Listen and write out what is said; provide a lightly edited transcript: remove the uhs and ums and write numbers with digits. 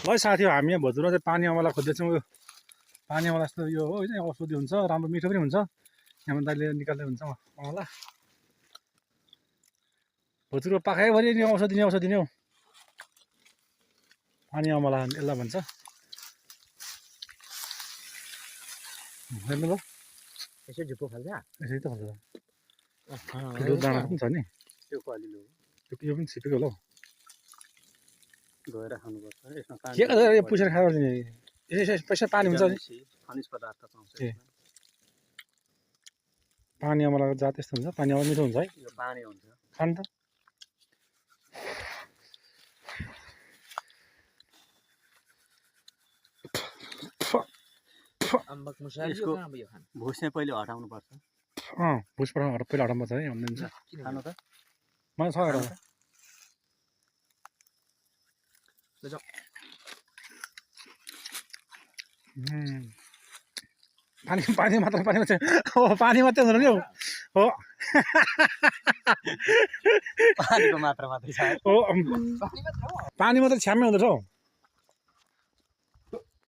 ल साथी हो, हामी यहाँ भोजुरमा चाहिँ पानी अमला खोज्दैछौँ। यो पानी अमला जस्तो यो हो होइन, औषधि हुन्छ, राम्रो मिठो पनि हुन्छ। यहाँ दाइले निकाल्दै हुन्छ अमला। भोजुरको पाखाइभरि नि औषधि नि हौ। पानी अमला यसलाई भन्छ। हेर्नु ल, यसो झुप्पो फाल्छ यसरी त फाल्छ। ठुलो दाना पनि छ नि, त्यो कलिलो यो पनि छिपेको होला हौ। धोएर खानुपर्छ यसमा पानी के गर्छ यो पुसेर खाएर यसै पैसा पानी हुन्छ नि। खनिज पदार्थ पाउँछ ए पानी अमलाको जात यस्तो हुन्छ। पानी अमला मिठो हुन्छ है, यो पानी हुन्छ खानु त। अम्बक मुसाले यसको भुस चाहिँ पहिले हटाउनु पर्छ। भुस पहिला हटाउनु पर्छ है, भन्नुहुन्छ। खानु त मलाई छ एउटा। पानी मात्र हो, पानी मात्रै हुँदैन नि हौ। हो पानीको मात्रा मात्रै छ हो, पानी मात्रै छ्याम्मै हुँदैछ हौ।